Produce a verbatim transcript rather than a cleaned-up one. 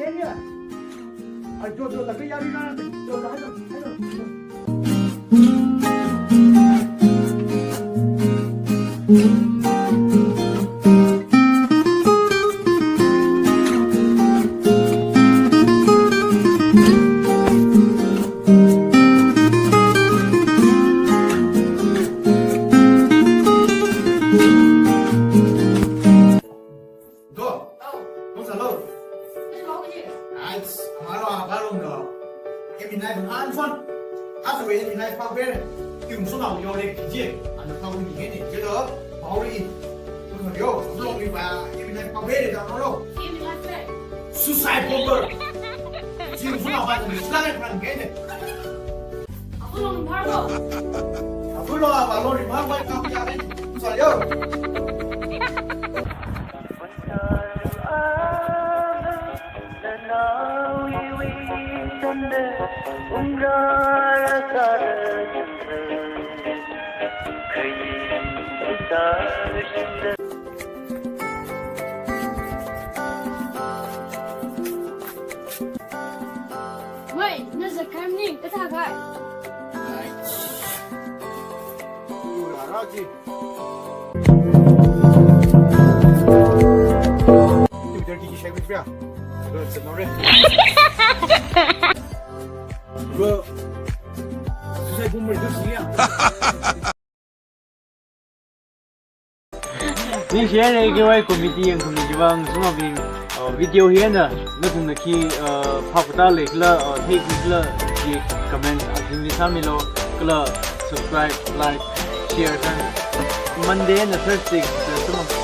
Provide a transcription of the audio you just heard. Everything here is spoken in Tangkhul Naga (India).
Ai, jo, jo, laka yari na, jo, jo, hai, jo, hai, jo. Do. Au. Nung sālo. Ai, hao ji. Ai, amaro, amaro no. Emi nai phang an phone. Athumwui emi nai phang pere. Ungshungnao yore kiji. Ana phang mi ngene. Jelo, Maori. Nung yo, nung mi ba, emi nai phang pere da no lo. Emi nai phang. Suicide bomber. Ungshungnao ba ni sila nai phang ngene. Abulo rimharbo. Abulo, abulo rimharbo, kam ya, eh, sa yo. Wei, na zatkahai maning kathā kahai? Ai. Ura, ra, ji. Ura, ji, ji, shai, wei, pia. Ura, se, no, re. Ura, suicide bomber, ura, siya. Ningshihaira, ike wai comedy yangkhami chiwui vang, sumabing, uh, video hi eina nathumna khi, uh, phap katā leikhala, uh, theikhala, chi comment section li sāmilu, kala subscribe, like, share sāmi. Monday eina Thursday, uh, sumang.